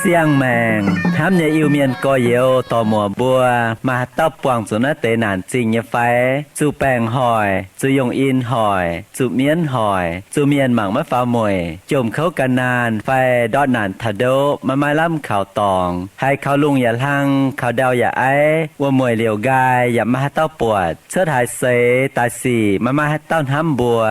Siang-maengc hnamv nyei Iu-Mienh gorx-youz dorc-muoc mbuo, maaih haaix dauh buangh zuqc naaiv deix naanc zingh nyei fai? Zuqc baengc hoic, zuqc yungh in hoic, zuqc mienv hoic, zuqc mienh mangc maiv faaux mueic, jomc kouv gan naanh fai ndortv naanc taux ndoqv maiv maaih lamh kaux dorngx, haiz kaux lungh yaac hlang, kaux ndau yaac aiv, wuom-mueic liouc nqaai yaac maiv maaih haaix dauh buatc, cuotv haaix seix daaih sic maiv maaih haaix dauh hnamv mbuo,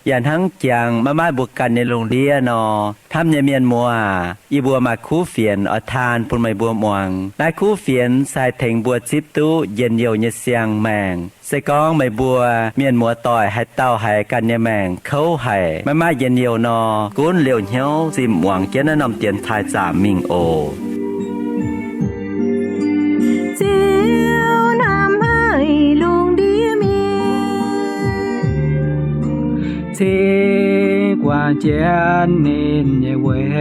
yaac hnangv jangx maiv maaih mbuo ganh nyei lungh ndiev nor, hnamv nyei mienh muoz, yie mbuo maaih kuv fienx oix taan bun meih mbuo muangx. Naaiv kuv fienx se haih tengx mbuo zipv duqv njien-youh nyei siang-maengc. Se gorngv meih mbuo mienh muoz-doic haaix dauh haiz ganh nyei maengc kouv haic, maiv maaih njien-youh nor, gunv liouh hnyouv zinh muangx jienv naaiv norm dienx taaih zaamc mingh oc. Ziouv hnamv haic lungh ndiev mienh, cingx guangc jienv ninh nyei weic,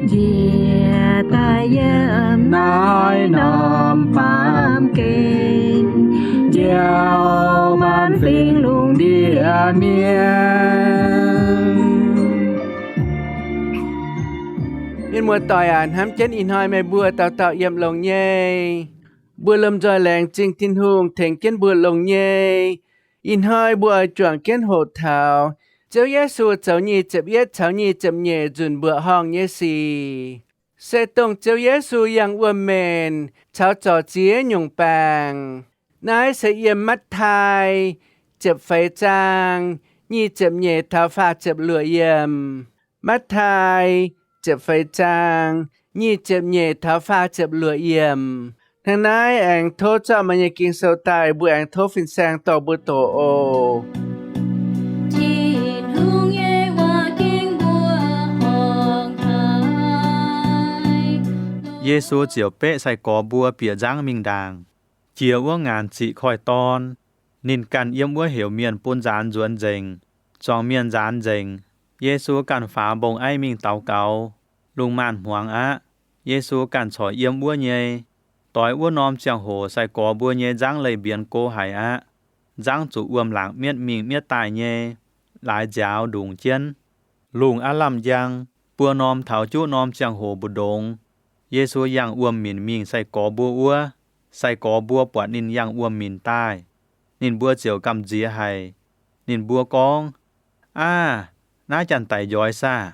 njiec daaih yiem naaiv norm baamh gen, njoux maanc fingx lungh ndiev mienh. Mienh muoz-doic aac, hnamv jienv ih hnoi meih mbuo dauh dauh yiem longx nyei. Mbuo lomh nzoih laengz zingh Tin-Hungh tengx jienv mbuo longx nyei. Ih hnoi mbuo oix juangc jienv hoqc taux Ziouv Yesu zoux nyic ziepc yietv caux nyic ziepc nyeic nzunc mbuoqc horngh nyei sic, se dongh Ziouv Yesu yangh wuom-maenc caux zorc ziex nyungc baengc. Naaiv se yiem Matv^taai ziepc feix zaang nyic ziepc nyeic taux faah ziepc luoqc yiemc. Matv^taai ziepc feix zaang nyic ziepc nyeic taux faah ziepc luoqc yiemc. Hnangv naaiv aengx tov zorqv meih nyei Ging-Sou daaih, mbuo aengx tov fin-saeng dorh mbuo doqc oc. Tin-Hungh nyei waac ging mbuo horngh haic. Yesu ziouc beqv sai-gorx mbuo bieqc nzangv mingh ndaangc, jiex wuov ngaanc ziqc koiv-dorn. Ninh ganh yiem wuov heuc mienh bun nzaanx nzuonx nzengc. Zuangx mienh nzaanx nzengc, Yesu ganh faaux mbong-aiv mingh daux gaux. Lungh maanz-hmuangx aqv. Yesu ganh corc yiem wuov nyei. Doix wuov norm ziangh hoc sai-gorx mbuo nyei nzangv leih mbienx go haic aqv. Nzangv zuqc wuom-laangc mietv mingh mietv daaih nyei, laaix nziaaux ndongc jienv. Lungh aav lamh njang, buo norm taux juqv norm ziangh hoc mbu'ndongx, Yesu yangh wuom-minc mingh sai-gorx mbuo wuov. Sai-gorx mbuo buatc ninh yangh wuom-minc daaih, ninh mbuo ziouc gamh nziex haic. Ninh mbuo gorngv, Aav, naaiv janx-daic njoix saah?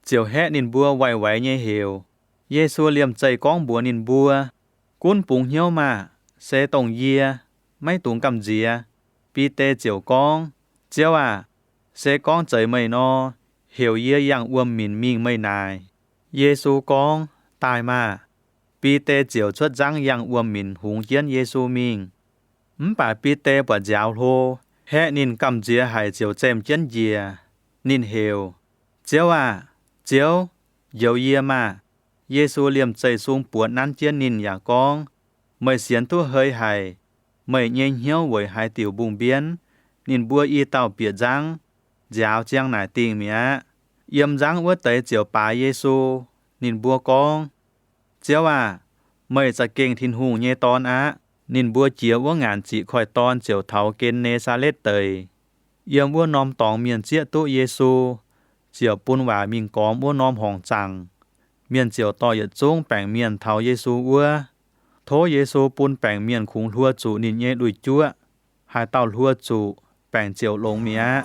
Ziouc haeqv ninh mbuo waix-waix nyei heuc. Yesu liemh zeih gorngv mbuox ninh mbuo, Gunv bungx hnyouv maah! Se dongh yie. Maiv dungx gamh nziex. Bide ziouc gorngv, Ziouv aah! Se gorngv zeiz meih nor, heuc yie yangh wuom-minc mingh meih naaic. Yesu gorngv, Daaih maah! Bide ziouc cuotv nzangv yangh wuom-minc hungx jienv Yesu mingh. Mv baac Bide buatc nziaaux hlo, haeqv ninh gamh nziex haic ziouc zemh jienv njiec. Ninh heuc, Ziouv aah! Ziouv, njoux yie maah! Yesu liemh zeih sung buoz nanv jienv ninh yaac gorngv, Meih sienx duqv hei haic. Meih nyei hnyouv weic haaix diuc mbungh mbienv? Ninh mbuo i dauh bieqc nzangv, nziaaux ziang naaic dingh mi'aqv. Yiem nzangv wuov deix ziouc baaix Yesu. Ninh mbuo gorngv, Ziouv aah! Meih za'gengh Tin-Hungh nyei Dorn aqv. Ninh mbuo jiex wuov ngaanc ziqc koiv-dorn ziouc taux Gen^ne^saa^letv Deic. Yiem wuov norm dorngx mienh zieqv duqv Yesu, ziouc bun waac mingh gormx wuov norm horngc zaangc. Mienh ziouc dorh yietc zungv baengc mienh taux Yesu wuov, tov Yesu bun baengc mienh kungx hluo zuqc ninh nyei lui-juoqv. Haaix dauh hluo zuqc, baengc ziouc longx mi'aqv.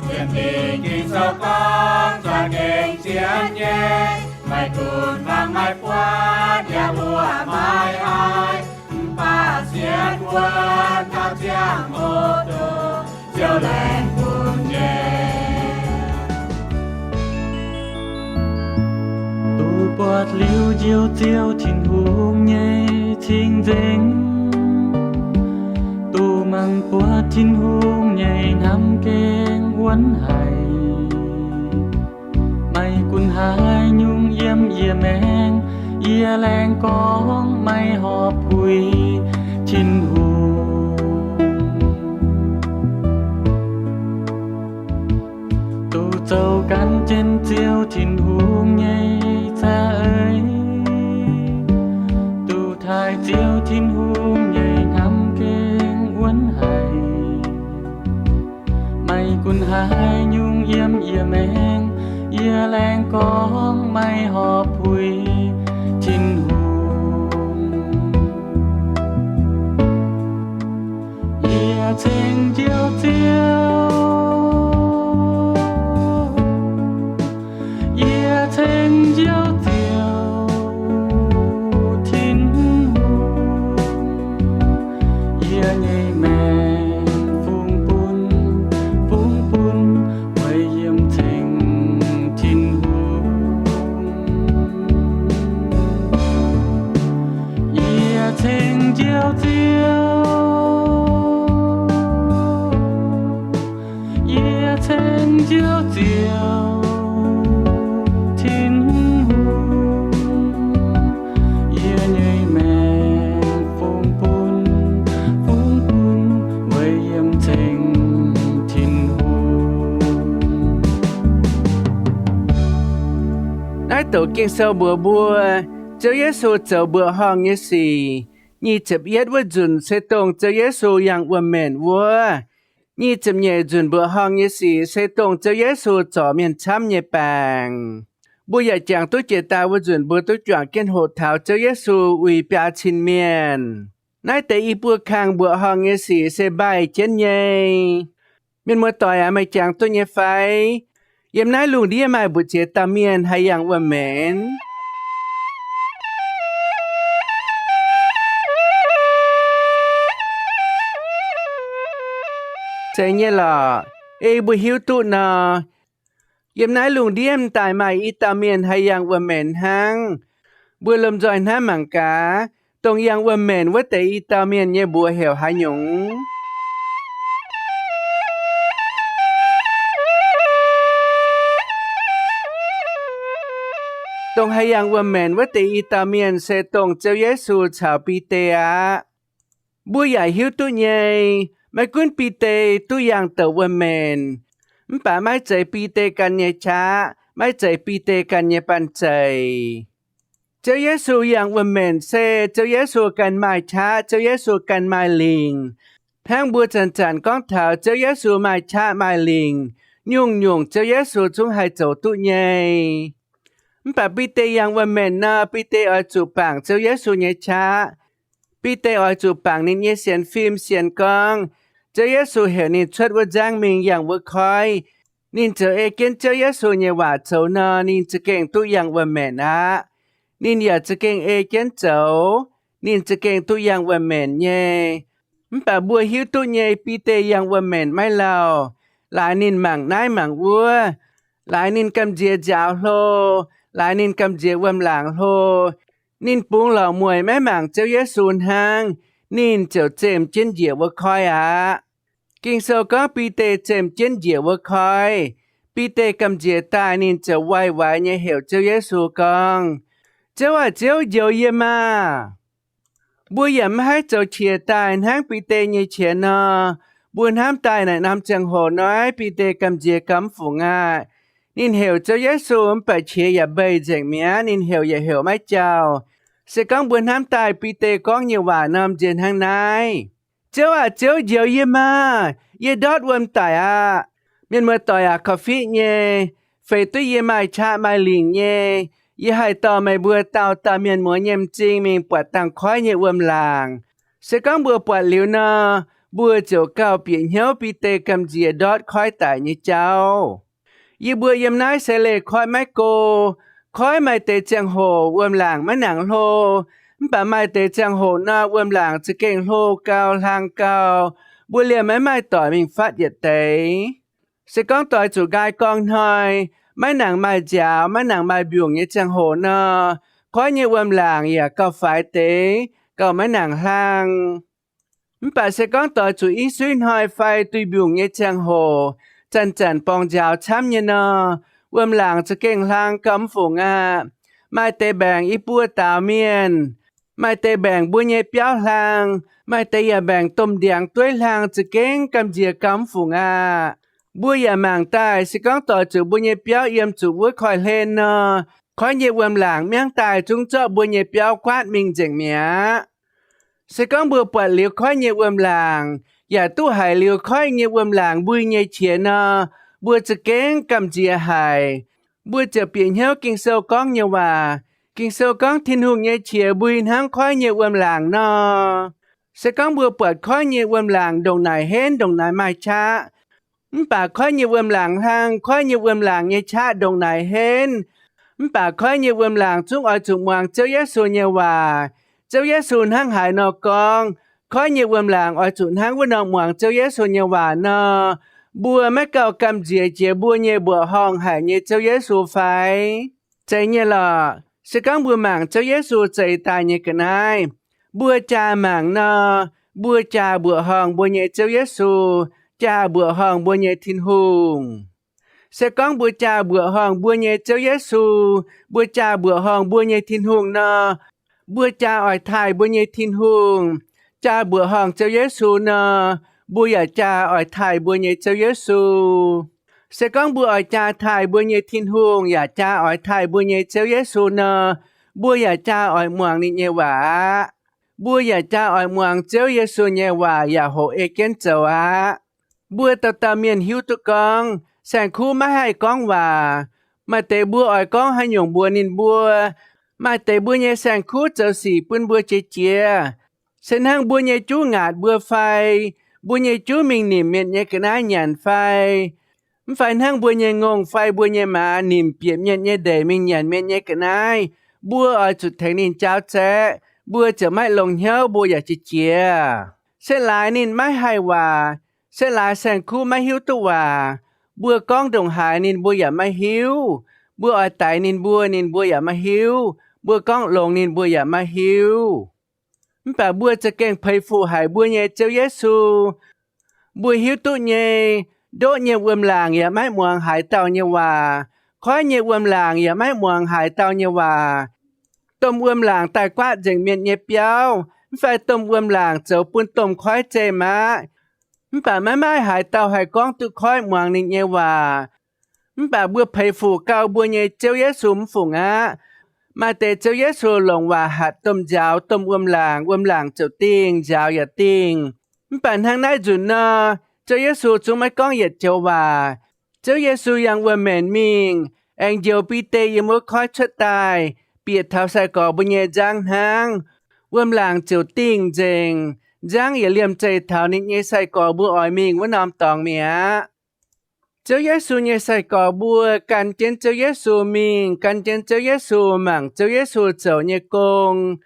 Sienx Ging-Sou gorngv, za'gengh sienx nyei, maiv gunv mangc maiv buatc yaac mbuoqc maiv haiz, mv baac sienx wuonv taux ziangh hoc dongh Ziouv laengz bun nyei. Duqv buatc liuz njoux Ziouv Tin-Hungh nyei cing-nzengc, duqv mangc buatc Tin-Hungh nyei hnamv gengh wuonv haic. Maiv gunv haaix nyungc yiem yie maengc, yie laengz gorngv maiv horpc puix Tin-Hungh. Duqv zoux gan jienv Ziouv Tin-Hungh Laengz gorngv maiv horpc puix Tin-Hungh. Yie ceng Njoux Ziouv, yie ceng Njoux Ziouv Tin-Hungh. Yie nyei maengc fungx bun, fungx bun, weic yiem ceng Tin-Hungh. Yie ceng Njoux Ziouv, yie ceng Njoux Ziouv Tin-Hungh. Yie nyei maengc fungx bun, fungx bun, weic yiem ceng Tin-Hungh. Naaiv douc Ging-Sou mbuox mbuo, Ziouv Yesu zoux mbuoqc horngh nyei sic. Nyic ziepc yietv wuov nzunc se dongh Ziouv Yesu yangh wuom-maenc wuov. Nyic ziepc nyeic nzunc mbuoqc horngh nyei sic se dongh Ziouv Yesu zorc mienh camv nyei baengc. Mbuo yaac jangx duqv jiex daaih wuov nzunc mbuo duqv juangc jienv hoqc taux Ziouv Yesu uix biaa cin mienh. Naaiv deix i buo kang mbuoqc horngh nyei sic se mbaih jienv nyei. Mienh muoz-doic aac, meih jangx duqv nyei fai? Yiem naaiv lungh ndiev maaih mbu'ziex dauh mienh haih yangh wuom-maenc? Zeiz nyei lorqc. Ei mbuo hiuv duqv nor, yiem naaiv lungh ndiev m'daaih maaih i dauh mienh haih yangh wuom-maenc hnangv. Mbuo lomh nzoih hnamv mangc gaax, dongh yangh wuom-maenc wuov deix i dauh mienh nyei mbuox heuc haaix nyungc? Dongh haih yangh wuom-maenc wuov deix i dauh mienh se dongh Ziouv Yesu caux Bide aqv. Mbuo yaac hiuv duqv nyei, maiv gunv Bide duqv yangh douc wuom-maenc, mv baac maiv zeiz Bide ganh nyei qaqv, maiv zeiz Bide ganh nyei banh zeic. Ziouv Yesu yangh wuom-maenc se Ziouv Yesu ganh maaih qaqv, Ziouv Yesu ganh maaih lingc. Hnangv mbuo zanc-zanc gorngv taux Ziouv Yesu maaih qaqv maaih lingc, nyungc-nyungc Ziouv Yesu zungv haih zoux duqv nyei. Mv baac Bide yangh wuom-maenc nor, Bide oix zuqc bangc Ziouv Yesu nyei qaqv. Bide oix zuqc bangc ninh nyei sienx fim sienx gorngv, Ziouv Yesu heuc ninh cuotv wuov nzangv mingh yangh wuov koiv, ninh ziouc ei jienv Ziouv Yesu nyei waac zoux nor, ninh za'gengh duqv yangh wuom-maenc aqv. Ninh yaac za'gengh ei jienv zoux, ninh za'gengh duqv yangh wuom-maenc nyei. Mv baac mbuo hiuv duqv nyei, Bide yangh wuom-maenc maiv lauh. Laaix ninh mangc naaiv mangc wuov, laaix ninh gamh nziex nziaaux hlo, laaix ninh gamh nziex wuom-laangc hlo. Ninh bungx lorqc mueic maiv mangc Ziouv Yesu hnangv, ninh ziouc zemh jienv njiec wuov koiv aqv. Ging-Sou gorngv Bide zemh jienv njiec wuov koiv. Bide gamh nziex daaih, ninh ziouc wai-waix nyei heuc Ziouv Yesu gorngv, Ziouv aah! Ziouv, njoux yie maah! Mbuo yaac maiv haih zoux qiex daaih hnangv Bide nyei qiex nor. Mbuo hnamv daaih naaic norm ziangh hoc nor, Bide gamh nziex gauh mv fungc aqv. Ninh heuc Ziouv Yesu mv baac qiex yaac mbeih nzengc mi'aqv. Ninh heuc yaac heuc maiv jauh. Se gorngv mbuo hnamv daaih Bide gorngv nyei waac norm nziex hnangv naaiv, Ziouv aah! Ziouv, njoux yie maah! Yie ndortv wuom daic aqv. Mienh muoz-doic aac, korv-fiqv nyei, feix duqv yie maaih qaqv maaih lingc nyei, yie haih dorh meih mbuo dauh dauh mienh muoz nyei m'zing mingh buatc dangh koiv nyei wuom-laangc. Se gorngv mbuo buatc liuz nor, mbuo ziouc gauh bieqc hnyouv Bide gamh nziex ndortv koiv daic nyei jauv. Yie mbuo yiem naaiv se leih koiv maiv go. Koiv maaih deix ziangh hoc wuom-laangc maiv nangc hlo, mv baac maaih deix ziangh hoc nor, wuom-laangc za'gengh hlo gau, hlang gau. Mbuo liemh maiv maaih doic mingh fatv yietc deix. Se gorngv doix zuqc nqaai gorngv hnoi, maiv nangc maaih nziaaux, maiv nangc maaih mbiungc nyei ziangh hoc nor, koiv nyei wuom-laangc yaac gauh faix deix, gauh maiv nangc hlang. Mv baac se gorngv doix zuqc i suiv hnoi fai duih mbiungc nyei ziangh hoc, zanc-zanc borngz nziaaux camv nyei nor, wuom-laangc za'gengh hlang gauh mv fungc aqv. Maaih deix mbaengc i buo daaux mienh, maaih deix mbaengc mbuo nyei biauv hlang, maaih deix yaac mbaengc domh ndiangx dueiv hlang, za'gengh gamh nziex gauh mv fungc aqv. Mbuo yaac mangc daaih, se gorngv doix zuqc mbuo nyei biauv yiem zuqc wuov koiv-hlen nor, koiv nyei wuom-laangc miangv daaih zungv zorqv mbuo nyei biauv guaatv mingh nzengc mi'aqv. Se gorngv mbuo buatc liuz koiv nyei wuom-laangc, yaac duqv haiz liuz koiv nyei wuom-laangc mbui nyei qiex nor, mbuo za'gengh gamh nziex haic. mbuo ziouc bieqc hnyouv Ging-Sou gorngv nyei waac. Ging-Sou gorngv Tin-Hungh nyei qiex mbui hnangv koiv nyei wuom-laangc nor. Se gorngv mbuo buatc koiv nyei wuom-laangc ndongc naaic henv ndongc naaic maaih qaqv, mv baac koiv nyei wuom-laangc hlang, koiv nyei wuom-laangc nyei qaqv ndongc naaic henv, mv baac koiv nyei wuom-laangc zungv oix zuqc muangx Ziouv Yesu nyei waac. Ziouv Yesu hnangv haaix nor gorngv, koiv nyei wuom-laangc oix zuqc hnangv wuov nor muangx Ziouv Yesu nyei waac nor, mbuo maiv gauh gamh nziex jiex mbuo nyei mbuoqc horngh haic nyei Ziouv Yesu fai? Zeiz nyei lorqc. Se gorngv mbuo mangc Ziouv Yesu zeix daaih nyei ga'naaiv, mbuo jaa mangc nor, mbuo jaa mbuoqc horngh mbuo nyei Ziouv Yesu, jaa mbuoqc horngh mbuo nyei Tin-Hungh. Se gorngv mbuo jaa mbuoqc horngh mbuo nyei Ziouv Yesu, mbuo jaa mbuoqc horngh mbuo nyei Tin-Hungh nor, mbuo jaa oix taaih mbuo nyei Tin-Hungh. Jaa mbuoqc horngh Ziouv Yesu nor, mbuo yaac jaa oix taaih mbuo nyei Ziouv Yesu. Se gorngv mbuo oix jaa taaih mbuo nyei Tin-Hungh yaac jaa oix taaih mbuo nyei Ziouv Yesu nor, mbuo yaac jaa oix muangx ninh nyei waac aqv. Mbuo yaac jaa oix muangx Ziouv Yesu nyei waac yaac hoqc ei jienv zoux aqv. Mbuo dauh dauh mienh hiuv duqv gorngv saeng-kuv maiv haih gorngv waac. Maaih deix mbuo oix gorngv haaix nyungc mbuox ninh mbuo. Maaih deix mbuo nyei saeng-kuv zoux sic bun mbuo jiex jiez. Se hnangv mbuo nyei juv ngaatc mbuo fai, mbuo nyei juv mingh nimc mienh nyei ga'naaiv nyanc fai, mv fai hnangv mbuo nyei ngongh fai mbuo nyei maaz nimc bieqc mienh nyei ndeic mingh nyanc mienh nyei ga'naaiv, mbuo oix zuqc tengx ninh jaauv zaeqv, mbuo ziouc maiv longx hnyouv, mbuo yaac jiex jiez. Se laaix ninh maiv haih waac, se laaix saeng-kuv maiv hiuv duqv waac, mbuo gorngv ndongc haaix ninh mbuo yaac maiv hiuv. Mbuo oix daix ninh mbuo, ninh mbuo yaac maiv hiuv. Mbuo gorngv longx ninh mbuo yaac maiv hiuv. Mv baac mbuo za'gengh peix fuc haic mbuo nyei Ziouv Yesu. Mbuo hiuv duqv nyei, ndoqv nyei wuom-laangc yaac maiv muangx haaix dauh nyei waac. Koiv nyei wuom-laangc yaac maiv muangx haaix dauh nyei waac. Domh wuom-laangc daaih guaatv nzengc mienh nyei biauv, mv fai domh wuom-laangc zoux bun domh koiv zeih maaqv. Mv baac maiv maaih haaix dauh haih gorngv duqv koiv muangx ninh nyei waac. Mv baac mbuo peix fuc gauh mbuo nyei Ziouv Yesu mv fungc aqv. Maaih deix Ziouv Yesu longc waac hatc domh nziaaux, domh wuom-laangc, wuom-laangc ziouc dingh, nziaaux yaac dingh. Mv baac hnangv naaiv nzunc nor, Ziouv Yesu zungv maiv gorngv yietc joux waac. Ziouv Yesu yangh wuom-maenx mingh, aengx njoux Bide yiem wuov koiv cuotv daaih, bieqc taux sai-gorx mbuo nyei nzangv hnangv. Wuom-laangc ziouc dingh nzengc, nzangv yietc liemh zeih taux ninh nyei sai-gorx mbuo oix mingh wuov norm dorngx mi'aqv. Ziouv Yesu nyei sai-gorx mbuo gan jienv Ziouv Yesu mingh, gan jienv Ziouv Yesu, mangc Ziouv Yesu zoux nyei gong,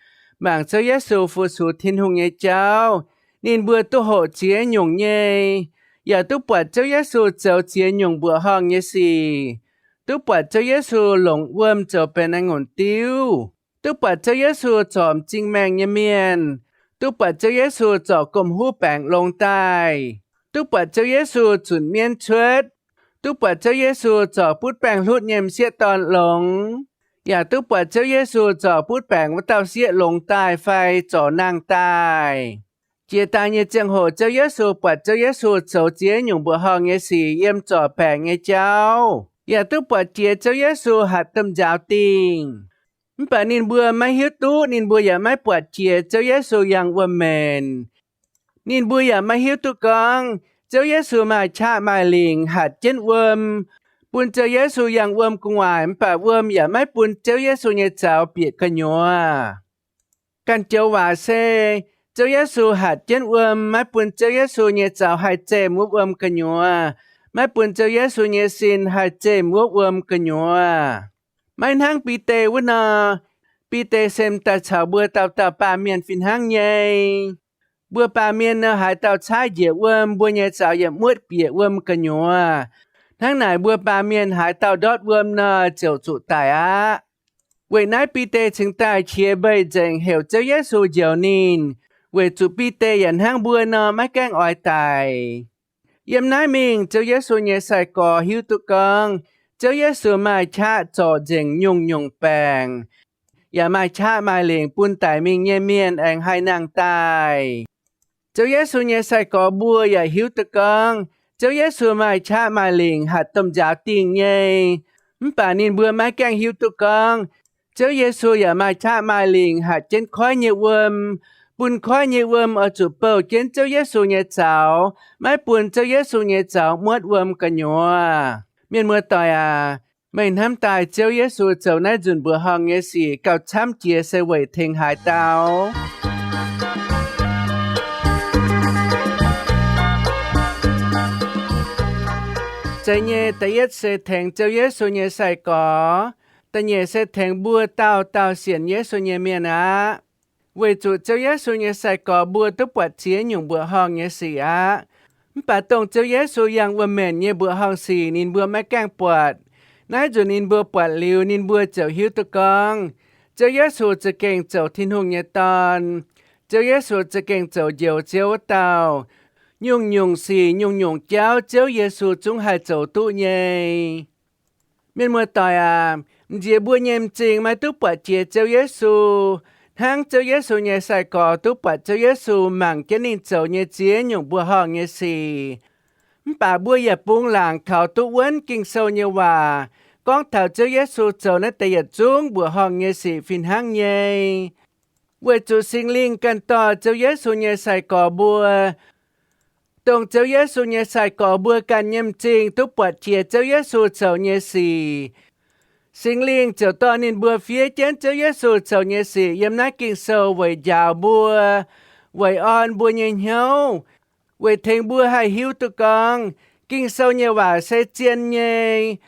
mangc Ziouv Yesu fu-sux Tin-Hungh nyei jauv. Ninh mbuo duqv hoqc ziex nyungc nyei, yaac duqv buatc Ziouv Yesu zoux ziex nyungc mbuoqc horngh nyei sic, duqv buatc Ziouv Yesu longc wuom zoux benx naang-ngongc diuv, duqv buatc Ziouv Yesu zorc m'zing maengh nyei mienh, duqv buatc Ziouv Yesu zorc gomh huv baengc longx daaih, duqv buatc Ziouv Yesu zunc mienv cuotv, duqv buatc Ziouv Yesu zorc butv baengh hlutv nyei m'sieqv dorn longx, yaac duqv buatc Ziouv Yesu zorc butv baengc wuov dauh sieqv longx daaih fai zorc nangh daaih. Jiex daaih nyei ziangh hoc Ziouv Yesu buatc Ziouv Yesu zoux ziex nyungc mbuoqc horngh nyei sic yiem zorc baengc nyei jauv, yaac duqv buatc jiex Ziouv Yesu hatc domh nziaaux dingh. Mv baac ninh mbuo maiv hiuv duqv, ninh mbuo yaac maiv buatc jiex Ziouv Yesu yangh wuom-maenx. Ninh mbuo yaac maiv hiuv duqv gorngv Ziouv Yesu maaih qaqv maaih lingc hatc jienv wuom, bun Ziouv Yesu yangh wuom gu'nguaaic, mv baac wuom yaac maiv bun Ziouv Yesu nyei zaux bieqc gu'nyuoz. Ganh joux waac se, Ziouv Yesu hatc jienv wuom maiv bun Ziouv Yesu nyei zaux haih zemh wuov wuom gu'nyuoz, maiv bun Ziouv Yesu nyei sin haih zemh wuov wuom gu'nyuoz. Maiv hnangv Bide wuov nor, Bide se m'daaih caux mbuo dauh dauh baamh mienh fih hnangv nyei. Mbuo baamh mienh nor, haaix dauh caaiv njiec wuom, mbuo nyei zaux yietc muotv bieqc wuom gu'nyuoz. Hnangv naaic mbuo baamh mienh haaix dauh ndortv wuom nor, ziouc zuqc daic aqv. Weic naaiv Bide cingx daaih qiex mbeic nzengc heuc Ziouv Yesu njoux ninh, weic zuqc Bide yaac hnangv mbuo nor maiv gaengh oix daic. Yiem naaiv mingh Ziouv Yesu nyei sai-gorx hiuv duqv gorngv Ziouv Yesu maaih qaqv zorc nzengc nyungc-nyungc baengc, yaac maaih qaqv maaih lingc bun daic mingh nyei mienh aengx haih nangh daaih. Ziouv Yesu nyei sai-gorx mbuo yaac hiuv duqv gorngv Ziouv Yesu maaih qaqv maaih lingc hatc domh nziaaux dingh nyei. Mv baac ninh mbuo maiv gaengh hiuv duqv gorngv Ziouv Yesu yaac maaih qaqv maaih lingc hatc jienv koiv nyei wuom, bun koiv nyei wuom oix zuqc bouh jienv Ziouv Yesu nyei zaux, maiv bun Ziouv Yesu nyei zaux muotv wuom gu'nyuoz. Mienh muoz-doic aac, Meih hnamv daaih Ziouv Yesu zoux naaiv nzunc mbuoqc horngh nyei sic gauh camv jiex se weic tengx haaix dauh? Zeiz nyei, da'yietv se tengx Ziouv Yesu nyei sai-gorx. Da'nyeic se tengx mbuo dauh dauh sienx Yesu nyei mienh aqv. Weic zuqc Ziouv Yesu nyei sai-gorx mbuo duqv buatc ziex nyungc mbuoqc horngh nyei sic aqv. Mv baac dongh Ziouv Yesu yangh wuom-maenc nyei mbuoqc horngh sic ninh mbuo maiv gaengh buatc. Naaiv nzunc ninh mbuo buatc liuz, ninh mbuo ziouc hiuv duqv gorngv Ziouv Yesu za'gengh zoux Tin-Hungh nyei Dorn. Ziouv Yesu za'gengh zoux Njoux Ziouv wuov dauh. Nyungc-nyungc sic, nyungc-nyungc jauv Ziouv Yesu zungv haih zoux duqv nyei. Mienh muoz-doic aac, m'nziex mbuo nyei m'zing maiv duqv buatc jiex Ziouv Yesu. Hnangv Ziouv Yesu nyei sai-gorx duqv buatc Ziouv Yesu mangc jienv ninh zoux nyei ziex nyungc mbuoqc horngh nyei sic. Mv baac mbuo yaac bungx laangc kaux duqv wuonv Ging-Sou nyei waac gorngv taux Ziouv Yesu zoux naaiv deix yietc zungv mbuoqc horngh nyei sic fih hnangv nyei. Weic zuqc Singx Lingh ganh dorh Ziouv Yesu nyei sai-gorx mbuo, dongh Ziouv Yesu nyei sai-gorx mbuo ganh nyei m'zing duqv buatc jiex Ziouv Yesu zoux nyei sic. Singx Lingh ziouc dorh ninh mbuo fiev jienv Ziouv Yesu zoux nyei sic yiem naaiv Ging-Sou weic njaaux mbuo, weic orn mbuo nyei hnyouv, weic tengx mbuo haih hiuv duqv gorngv Ging-Sou nyei waac se zien nyei,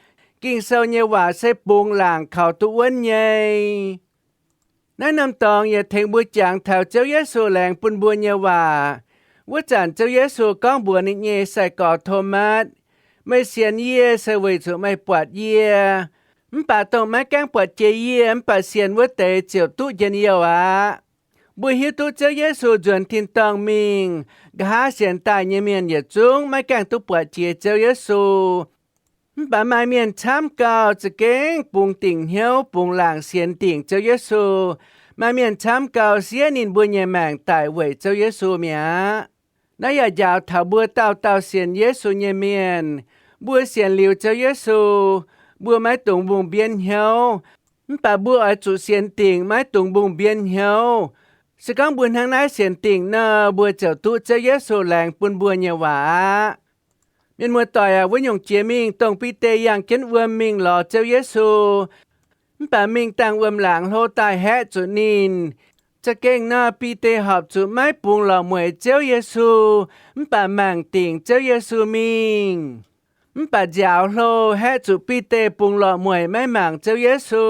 Ging-Sou nyei waac se bungx laangc kaux duqv wuonv nyei. Naaiv norm dorngx yaac tengx mbuo jangx taux Ziouv Yesu laengz bun mbuo nyei waac. Wuov zanc Ziouv Yesu gorngv mbuox ninh nyei sai-gorx Tomatv, Meih sienx yie se weic zuqc meih buatc yie. Mv baac dongh maiv gaengh buatc jiex yie mv baac sienx wuov deix ziouc duqv njien-youh aqv. Mbuo hiuv duqv Ziouv Yesu nzuonx tin-dorngh mingh, nqa'haav sienx daaih nyei mienh yietc zungv maiv gaengh duqv buatc jiex Ziouv Yesu. Mv baac maaih mienh camv gau za'gengh bungx dingc hnyouv, bungx laangc sienx dingc Ziouv Yesu. Maaih mienh camv gau siev ninh mbuo nyei maengc daic weic Ziouv Yesu mi'aqv. Naaiv yaac njaaux taux mbuo dauh dauh sienx Yesu nyei mienh. Mbuo sienx liuz Ziouv Yesu, mbuo maiv dungx mbungh mbienv hnyouv. Mv baac mbuo oix zuqc sienx dingc maiv dungx mbungh mbienv hnyouv. Se gorngv mbuo hnangv naaiv sienx dingc nor, mbuo ziouc duqv Ziouv Yesu laengz bun mbuo nyei waac aqv. Mienh muoz-doic aac, wuov nyungc jiex mingh dongh Bide yangh jienv wuom mingh lorz Ziouv Yesu, mv baac mingh dangh wuom-laangc hlo daaih haeqv zuqc ninh. Za'gengh nor, Bide horpc zuqc maiv bungx lorqc mueic Ziouv Yesu, mv baac mangc dingc Ziouv Yesu mingh. Mv baac nziaaux hlo haeqv zuqc Bide bungx lorqc mueic maiv mangc Ziouv Yesu.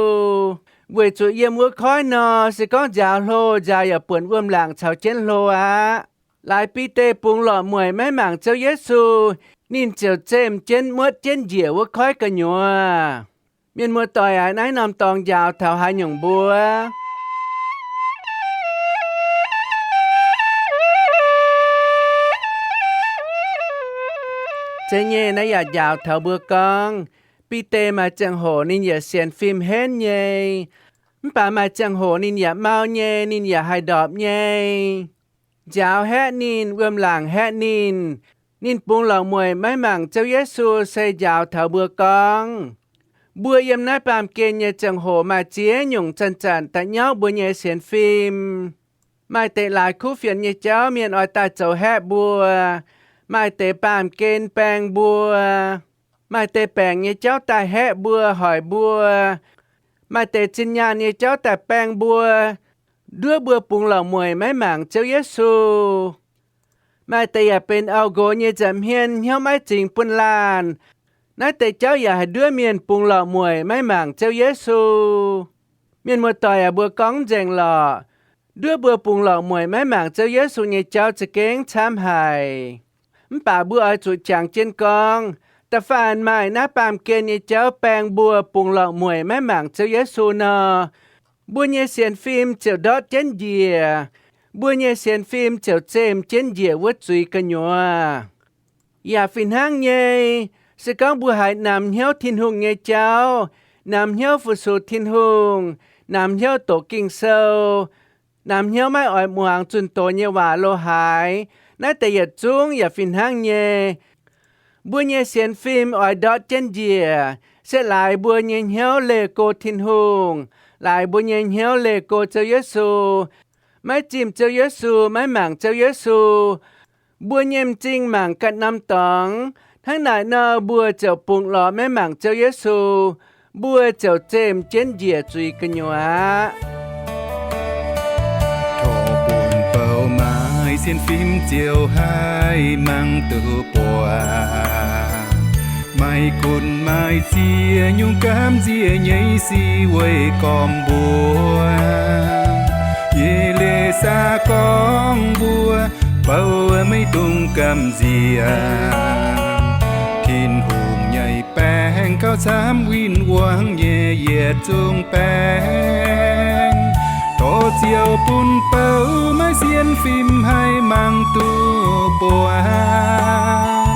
Weic zuqc yiem wuov koiv nor, se gorngv nziaaux hlo, nziaaux yaac buonc wuom-laangc caux jienv hlo aqv. Laaix Bide bungx lorqc mueic maiv mangc Ziouv Yesu, ninh ziouc zemh jienv muotv jienv njiec wuov koiv gu'nyuoz. Mienh muoz-doic aac, naaiv norm dorngx njaaux taux haaix nyungc mbuo? Zeiz nyei, naaiv yaac njaaux taux mbuo gorngv, Bide maaih ziangh hoc ninh yaac sienx fim henv nyei. Mv baac maaih ziangh hoc ninh yaac mau nyei, ninh yaac haih ndorpc nyei. Nziaaux haeqv ninh, wuom-laangc haeqv ninh, ninh bungx lorqc mueic maiv mangc Ziouv Yesu se njaaux taux mbuo gorngv, mbuo yiem naaiv baamh gen nyei ziangh hoc maaih ziex nyungc zanc-zanc da'nyauv mbuo nyei sienx fim. Maaih deix laaix kuv fienx nyei jauv mienh oix daaih zoux haeqv mbuo. Maaih deix baamh gen baeng mbuo. Maaih deix baengc nyei jauv daaih haeqv mbuo, hoic mbuo. Maaih deix zinh nyaanh nyei jauv daaih baeng mbuo, nduov mbuo bungx lorqc mueic maiv mangc Ziouv Yesu. Maaih deix yaac benx auv-nqox nyei nza'hmien, hnyouv maiv zingx bun laanh. Naaiv deix jauv yaac haih nduov mienh bungx lorqc mueic maiv mangc Ziouv Yesu. Mienh muoz-doic aac, mbuo gorngv nzengc lorqc, nduov mbuo bungx lorqc mueic maiv mangc Ziouv Yesu nyei jauv za'gengh camv haic. Mv baac mbuo oix zuqc jangx jienv gorngv, da'faanh maaih naaiv baamh gen nyei jauv baeng mbuo bungx lorqc mueic maiv mangc Ziouv Yesu nor, mbuo nyei sienx fim ziouc ndortv jienv njiec. Mbuo nyei sienx fim ziouc zemh jienv njiec wuov zuiz gu'nyuoz. Yaac fih hnangv nyei, se gorngv mbuo haiz namx hnyouv Tin-Hungh nyei jauv, namx hnyouv fu-sux Tin-Hungh, namx hnyouv doqc Ging-Sou, namx hnyouv maiv oix muangx zunh doz nyei waac lo haaix, naaiv deix yietc zungv yaac fih hnangv nyei. Mbuo nyei sienx fim oix ndortv jienv njiec, se laaix mbuo nyei hnyouv leih go Tin-Hungh, laaix mbuo nyei hnyouv leih go Ziouv Yesu, maiv zimh Ziouv Yesu, maiv mangc Ziouv Yesu. Mbuo nyei m'zing mangc ganh norm dorngx, hnangv naaic nor mbuo ziouc bungx lorqc maiv mangc Ziouv Yesu. mbuo ziouc zemh jienv njiec zuiz gu'nyuoz aqv. Torqv bun bou maaih sienx fim ziouc haih mangc duqv buatc. Maiv gunv maaih ziex nyungc gamh nziex nyei sic weih gormx mbuo. Yie leiz saax gorngv mbuo, bou maiv dungx gamh nziex. Tin-Hungh nyei baengc gauh camv win-wangv nyei yietc zungv baengc. Torqv ziouc bun bou maaih sienx fim haih mangc duqv buatc.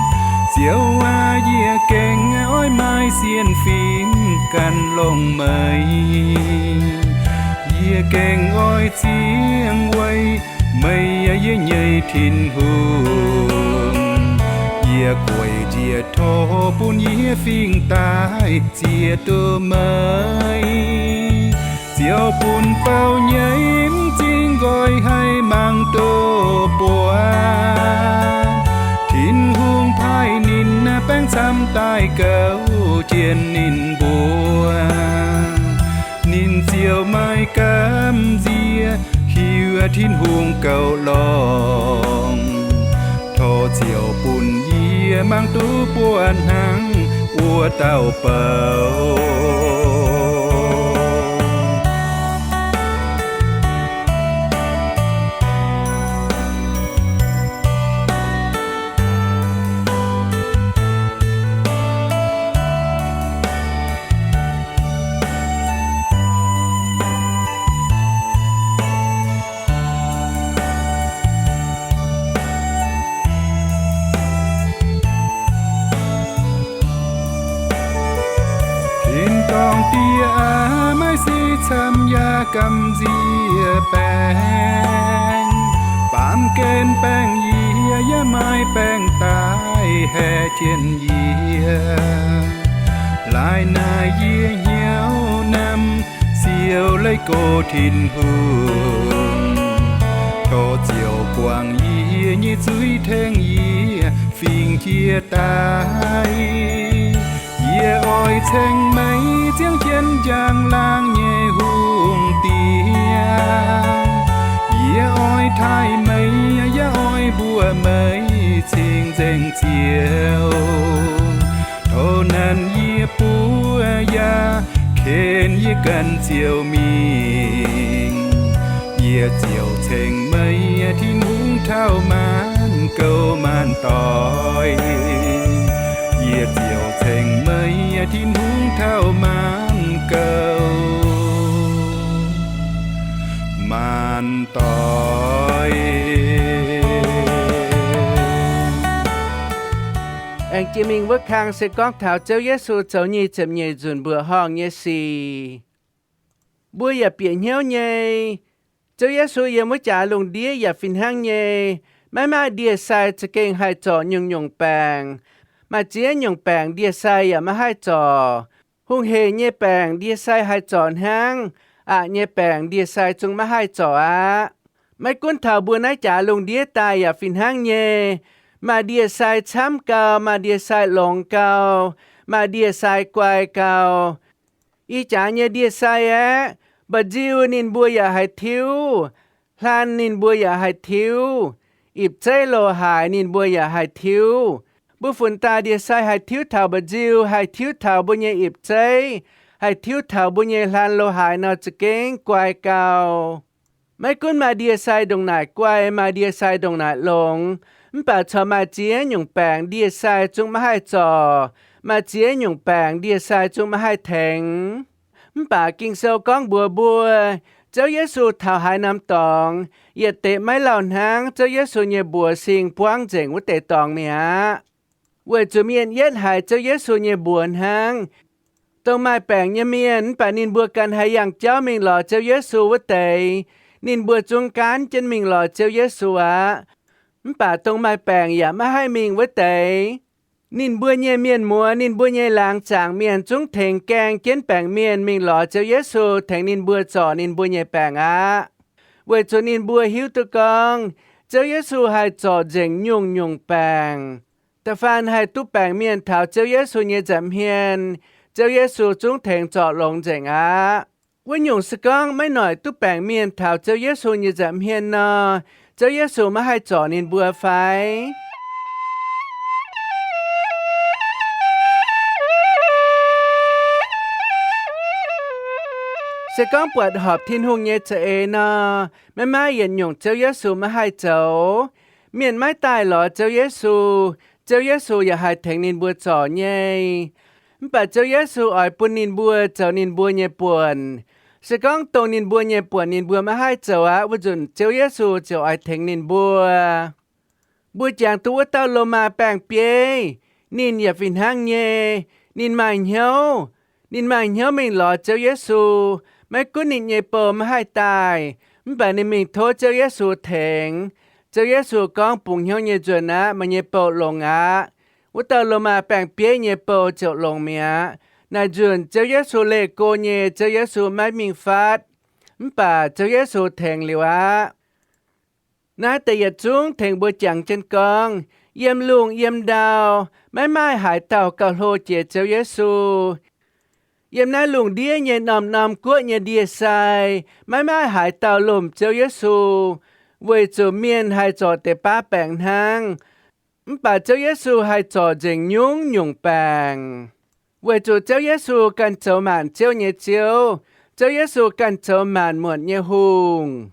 Ziouv aac, yie gengh oix maaih sienx fim ganh longc meih. Yie gengh oix ziangh weic meih, yie nyei Tin-Hungh. Yie gueic njiec tov bun yie fingx daaih ziex duqv meih. Ziouv bun bou nyei m'zing nqoi haih mangc duqv buatc. Tin-Hungh paaiv ninh baengc camv daaih gouv jienv ninh mbuo. Ninh ziouc maaih gamh nziex hiuv Tin-Hungh gouv longx. Torqv ziouc bun yie mangc duqv buonv hnangv wuov dauh bou. Tin-dorngh Die aac, maaih sic camv yaac gamh nziex baengc. Baamh gen baengh yie yaac maaih baengc daaih haeqv jienv yie. Laaix naaic yie hnyouv namx siou leiz gox Tin-Hungh. Tov ziouc guangc yie nyei zuiz tengx yie fingx jiex daaih. Yie oix ceng meih ziangh jienv njang-laangc nyei hungh diex. Yie oix taaih meih, yie oix mbuox meih cing-nzengc Ziouv. Tov nanc yie buov yaac ken yie ganh Ziouv mingh. Yie ziouc ceng meih Tin-Hungh taux maanc gouv maanc doic. Yie ziouc ceng meih Tin-Hungh taux maanc gouv maanc doic. Aengx jiex mingh wuov kang se gorngv taux Ziouv Yesu zoux nyic ziepc nyeic nzunc mbuoqc horngh nyei sic. Mbuo yaac bieqc hnyouv nyei, Ziouv Yesu yiem wuov jaax lungh ndiev yaac fih hnangv nyei. Maiv maaih ndie-sai za'gengh haih zorc nyungc-nyungc baengc. Maaih ziex nyungc baengc ndie-sai yaac maiv haih zorc. Hungh heic nyei baengc ndie-sai haih zorc hnangv. Aqc nyei baengc ndie-sai zungv maiv haih zorc aqv. Maiv gunv taux mbuo naaiv jaax lungh ndiev daaih yaac fih hnangv nyei. Maaih ndie-sai camv gau, maaih ndie-sai longx gau, maaih ndie-sai guai gau. Ih jaax nyei ndie-sai aeqv, mba'nziu ninh mbuo yaac haih tiuv, hlan ninh mbuo yaac haih tiuv, ipv zeiv loz-haaix ninh mbuo yaac haih tiuv. Mbuo funx daaih ndie-sai haih tiuv taux mba'nziu, haih tiuv taux mbuo nyei ipv zeiv, haih tiuv taux mbuo nyei hlan loz-haaix nor za'gengh guai gau. Maiv gunv maaih ndie-sai ndongc naaic guai, maaih ndie-sai ndongc naaic longx, mv baac corc maaih ziex nyungc baengc ndie-sai zungv maiv haih zorc, maaih ziex nyungc baengc ndie-sai zungv maiv haih tengx. Mv baac Ging-Sou gorngv mbuox mbuo, Ziouv Yesu taux haaix norm dorngx, yietc deix maiv lauh hnangv Ziouv Yesu nyei mbuox sing buangv nzengc wuov deix dorngx mi'aqv. Weic zuqc mienh yietv haiz Ziouv Yesu nyei mbuox hnangv. Dongh maaih baengc nyei mienh mv baac ninh mbuo ganh haih yangh jauv mingh lorz Ziouv Yesu wuov deix, ninh mbuo zungv gaanv jienv mingh lorz Ziouv Yesu aqv. Mv baac dongh maaih baengc yaac maiv haih mingh wuov deix, ninh mbuo nyei mienh muoz, ninh mbuo nyei laangz zaangc mienh zungv tengx gaeng jienv baengc mienh mingh lorz Ziouv Yesu tengx ninh mbuo zorc ninh mbuo nyei baengc aqv. Weic zuqc ninh mbuo hiuv duqv gorngv Ziouv Yesu haih zorc nzengc nyungc-nyungc baengc. Da'faanh haih duqv baengc mienh taux Ziouv Yesu nyei nza'hmien, Ziouv Yesu zungv tengx zorc longx nzengc aqv. Wuov nyungc se gorngv maiv noic duqv baengc mienh taux Ziouv Yesu nyei nza'hmien nor, Ziouv Yesu maiv haih zorc ninh mbuo fai? Se gorngv buatc horpc Tin-Hungh nyei za'eix nor, maiv maaih yietc nyungc Ziouv Yesu maiv haih zoux. Mienh maiv daaih lorz Ziouv Yesu, Ziouv Yesu yaac haih tengx ninh mbuo zorc nyei. Mv baac Ziouv Yesu oix bun ninh mbuo zoux ninh mbuo nyei buonc. Se gorngv dongh ninh mbuo nyei buonc ninh mbuo maiv haih zoux aqv, wuov nzunc Ziouv Yesu ziouc oix tengx ninh mbuo. Mbuo jangx duqv wuov dauh Lomaa baeng-bieiv, ninh yaac fih hnangv nyei. Ninh maaih hnyouv, ninh maaih hnyouv mingh lorz Ziouv Yesu. Maiv gunv ninh nyei bou maiv haih daaih, mv baac ninh mingh tov Ziouv Yesu tengx. Ziouv Yesu gorngv, Bungx hnyouv nyei nzuonx aqv. Meih nyei bou longx aqv. Wuov dauh Lomaa baeng-bieiv nyei bou ziouc longx mi'aqv. Naaic nzunc Ziouv Yesu leih go nyei, Ziouv Yesu maiv mingh fatv, mv baac Ziouv Yesu tengx liuz aqv. Naaiv deix yietc zungv tengx mbuo jangx jienv gorngv, yiem lungh yiem ndau, maiv maaih haaix dauh gauh hlo jiex Ziouv Yesu. Yiem naaiv lungh ndiev nyei norm-norm guoqv nyei ndie-sai, maiv maaih haaix dauh lomh Ziouv Yesu, weic zuqc mienh haih zorc deix baav baengc hnangv. Mv baac Ziouv Yesu haih zorc nzengc nyungc-nyungc baengc, weic zuqc Ziouv Yesu ganh zoux maanc ziouv nyei Ziouv. Ziouv Yesu ganh zoux maanc muotc nyei hungh.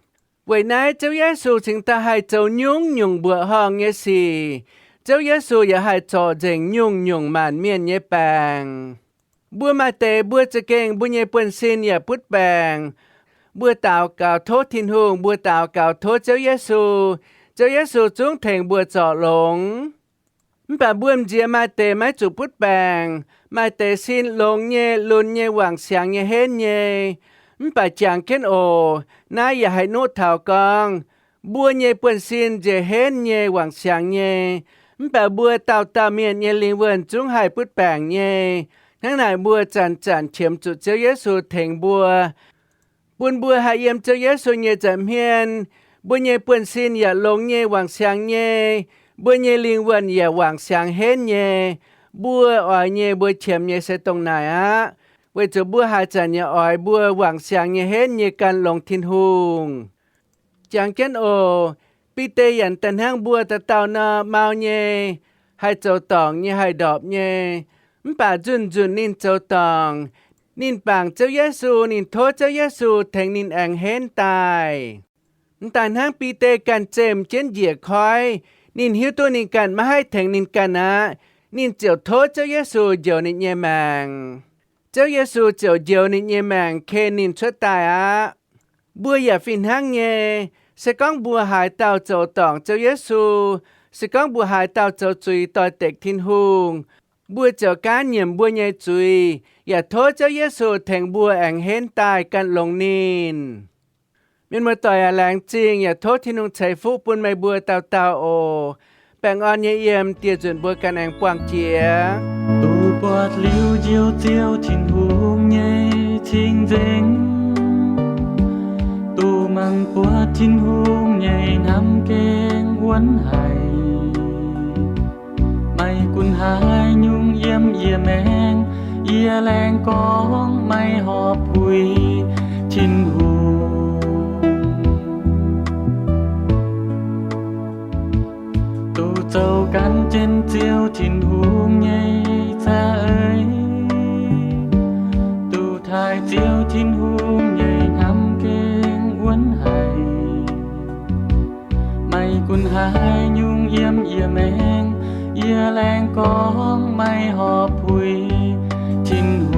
Weic naaiv Ziouv Yesu cingx daaih haih zoux nyungc-nyungc mbuoqc horngh nyei sic. Ziouv Yesu yaac haih zorc nzengc nyungc-nyungc maanc mienh nyei baengc. Mbuo maaih deix mbuo za'gengh mbuo nyei buonv-sin yaac butv baengc. Mbuo daux gaux tov Tin-Hungh, mbuo daux gaux tov Ziouv Yesu, Ziouv Yesu zungv tengx mbuo zorc longx. Mv baac mbuo m'nziex maaih deix maiv zuqc butv baengc, maaih deix sin longx nyei, lunx nyei, wangc siangx nyei, henv nyei. Mv baac jangx jienv oc, naaiv yaac haih nuqv taux gorngv, mbuo nyei buonv-sin nziex henv nyei, wangc siangx nyei. Mv baac mbuo dauh dauh mienh nyei lingh wuonh zungv haih butv baengc nyei. Hnangv naaic mbuo zanc-zanc qiemx zuqc Ziouv Yesu tengx mbuo, bun mbuo haih yiem Ziouv Yesu nyei nza'hmien. Mbuo nyei buonv-sin yaac longx nyei, wangc siangx nyei. Mbuo nyei lingh wuonh yaac wangc siangx henv nyei. Mbuo oix nyei, mbuo qiemx nyei se dongh naaic aqv. Weic zuqc mbuo haaix zanc yaac oix mbuo wangc siangx nyei, henv nyei, gan longx Tin-Hungh. Jangx jienv oc. Bide yaac daaih hnangv mbuo dauh dauh nor, mau nyei, haih zoux dorngc nyei, haih ndorpc nyei. Mv baac nzunc-nzunc ninh zoux dorngc, ninh bangc Ziouv Yesu, ninh tov Ziouv Yesu tengx ninh aengx henv daaih. M'daaih hnangv Bide ganh zemh jienv njiec koiv, ninh hiuv duqv ninh ganh maiv haih tengx ninh ganh aqv, ninh ziouc tov Ziouv Yesu njoux ninh nyei maengc. Ziouv Yesu ziouc njoux ninh nyei maengc ken ninh cuotv daaih aqv. Mbuo yaac fih hnangv nyei. Se gorngv mbuo haaix dauh zoux dorngc Ziouv Yesu, se gorngv mbuo haaix dauh zoux zuiz doix-dekc Tin-Hungh, mbuo ziouc gaanv nyiemc mbuo nyei zuiz, yaac tov Ziouv Yesu tengx mbuo aengx henv daaih gan longx ninh. Mienh muoz-doic aac, laengz zingh yaac tov Tin-Hungh ceix fuqv bun meih mbuo dauh dauh oc. Baengh orn nyei yiem, dieh nzunc mbuo ganh aengx buangh jiex. Duqv buatc liuz Njoux Ziouv Tin-Hungh nyei cing-nzengc, duqv mangc buatc Tin-Hungh nyei hnamv gengh wuonv haic. Maiv gunv haaix nyungc yiem yie maengc, yie laengz gorngv maiv horpc puix Tin-Hungh. Duqv zoux gan jienv Ziouv Tin-Hungh nyei za'eix, duqv taaih Ziouv Tin-Hungh nyei hnamv gengh wuonv haic. Maiv gunv haaix nyungc yiem yie maengc, yie laengz gorngv maiv horpc puix Tin-Hungh.